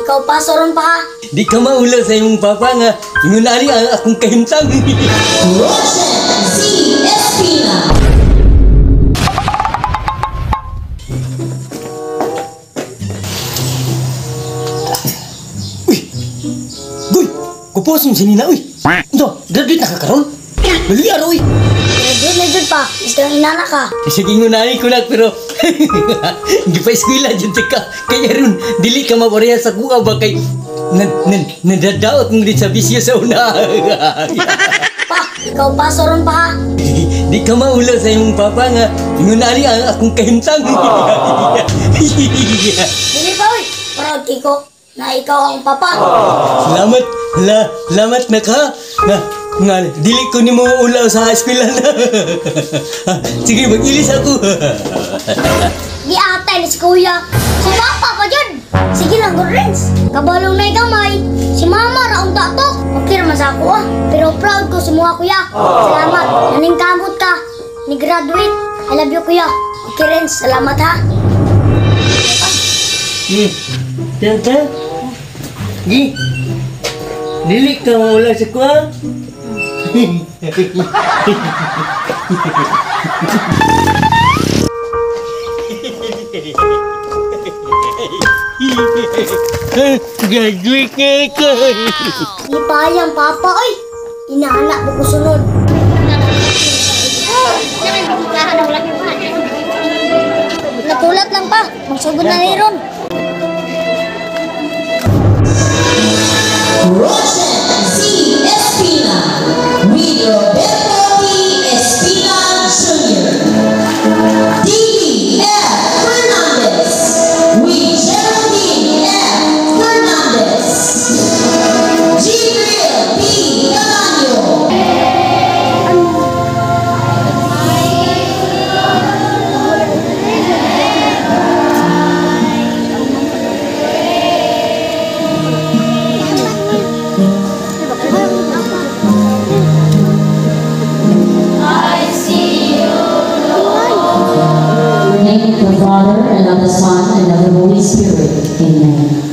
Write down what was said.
Ikaw paso ron pa ha. Di ka maulaw sa imong papa nga ingon ani ang akong kahimtang. Roger C. Espina. Uy! Goy! Kuposon si Nina, uy! Ito, graduate na ka karon? Dali araw, uy! Graduate na jud pa. Iska inana ka. Sige ngunani ko lang, pero di pa eskwela dyan ka. Kaya ron, dili ka mapareha sa kuha ba kay nadadaot mo din sa bisyo sa una. Pa, ikaw paso ron pa ha. Di ka maulaw sa imong papa nga ingon ani ang akong kahimtang. Dili pa uy. Proud kiko na ikaw ang papa. Salamat, la, salamat na ka. Na, nga, dili ko nimo ulaw sa eskwela na. Sige, mag-ilis ako. Di atay ni si kuya. Si papa pa jud. Sige lang, good riddance. Kabalong na gamay. Si mama ra unta to. Okay ra man sa ako ah. Pero proud ko sa mga kuya. Salamat. Naningkamot ka. Ni graduate. I love you kuya. Okay Renz, salamat ha. Tata, Gi, dili ka maulaw sa kuha. Graduate na ako. Di payang papa oy. Inaana mo ko sunod. Natulat lang pa. Magsugod na ni ron. Roger C. Espina with Roberto D. Espina Jr. Didi F. Fernandez with Geraldine F. Fernandez. Jibril P. Camaño. In the name of the Father, and of the Son, and of the Holy Spirit. Amen.